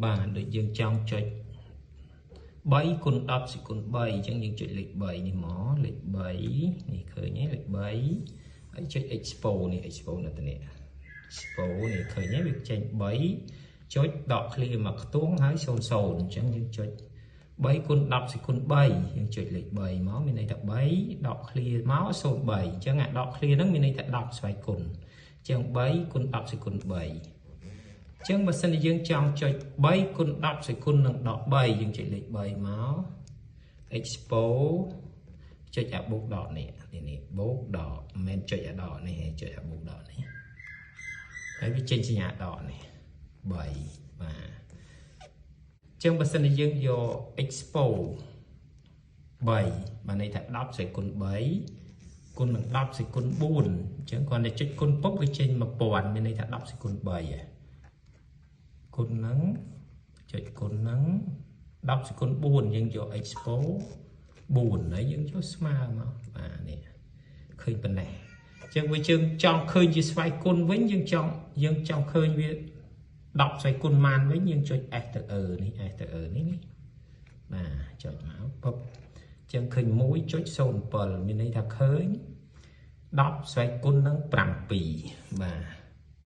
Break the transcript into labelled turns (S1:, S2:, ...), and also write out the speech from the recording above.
S1: បាទដូចយើងចង់ចុច3គុណ10សេគុណ3អញ្ចឹងយើងចុចលេខ3នេះមកលេខ3នេះឃើញទេលេខ3ហើយចុច expo នេះ expo នៅទីនេះ expo នេះឃើញទេវាចេញ3ចុចដក clear មកខ្ទង់ហើយ00អញ្ចឹងយើងចុច3គុណ10សេគុណ3យើងចុចលេខ3មកមានន័យថា3ដក clear មក03អញ្ចឹងអាដក clear ហ្នឹងមានន័យថា10ស្វ័យគុណអញ្ចឹង3គុណ10សេគុណ3អញ្ចឹងបើសិនជាយើងចង់ចុច3គុណ10សេគុណនឹងដក3យើងចុចលេខ3មក expo ចុចអាបូកដកនេះនេះបូកដកមិនមែនចុចអាដកនេះចុចអាបូកដកនេះហើយវាចេញសញ្ញាដកនេះ3បាទចឹងបើសិនជាយើងយក expo 3បានន័យថា10សេគុណ3គុណនឹង10សេគុណ4អញ្ចឹងគ្រាន់តែចុចគុណពុបវាចេញ1000មានន័យថា10សេគុណ3គុណនឹងចុចគុណនឹង10សេគុណ4យើងយក expo 4ហើយយើងយកស្មើមកបាទនេះឃើញប៉ុណ្ណេះអញ្ចឹងវាយើងចង់ឃើញជាស្វ័យគុណវិញយើងចង់យើងចង់ឃើញវា10ស្វ័យគុណម៉ានវិញយើងចុច S ទៅ E នេះ S ទៅ E នេះនេះបាទចុចមកពឹបអញ្ចឹងឃើញ1.07មានន័យថាឃើញ10ស្វ័យគុណនឹង7បាទ